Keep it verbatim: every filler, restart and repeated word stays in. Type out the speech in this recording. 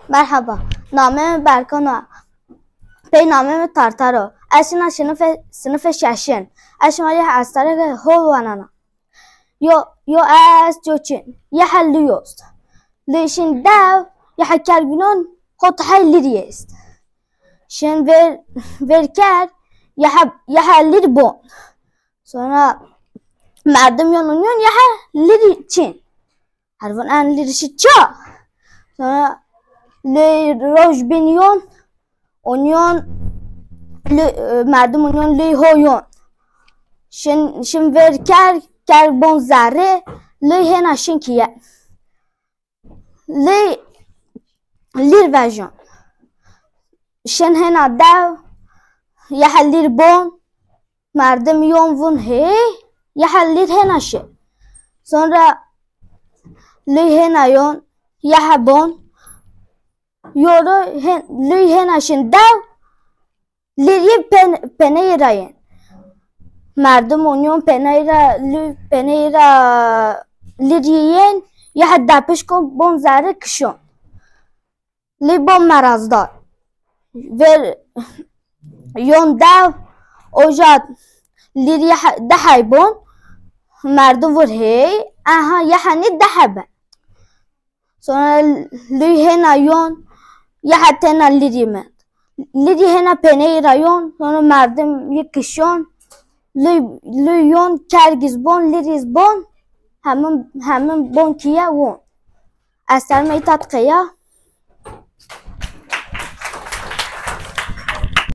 Merheba, namê mi Berkan o. Pey namê mi Tartar o. Ez şina sinifê, sinifê şeşin. Ez şima yê estarê ho wanena. Yo, yo est, yo çin. Yehe lî est. Lî şin dew, yehe kerg vînon, ho tehey lîrî est. Şin ver, ver kerg, yehe, yehe lîr bon. Sonra merdim yon ûnyon yehe lîrî çin. Her von en lîrî şi ça. Sonra lî roj bin yon, ûnyon lî, e, merdim ûnyon lî ho yon. Şin, şin ver kerg, kerg bon zerrî, lî hêna şin kîye. Lî lîr vejon. Şin hêna dew, yehe lîr bon, merdim yon vun hey, yehe lîr hêna şi. Sonra lî hêna yon, yehe bon. Yoro hên, lî hêna şin dew, lîr yê pen, peney ra yên. Merdim ûnyon peney ra, lî peney ra lîr yê yên, yehe depişkon bon zerrî kişon. Lî bon merazdar. Ver yon dew, oja lîr yehe, dehey bon, merdim vur hey, aha yehe nî dehey ben. Sonra lî hêna yon, yehe tena lîrî mend. Lîrî hêna peney ra yon, sonra merdim yê kişon. Lî, lî yon kerg iz bon, lîr iz bon, hemin, hemin bon kîye won. Estarê mi îta qey a.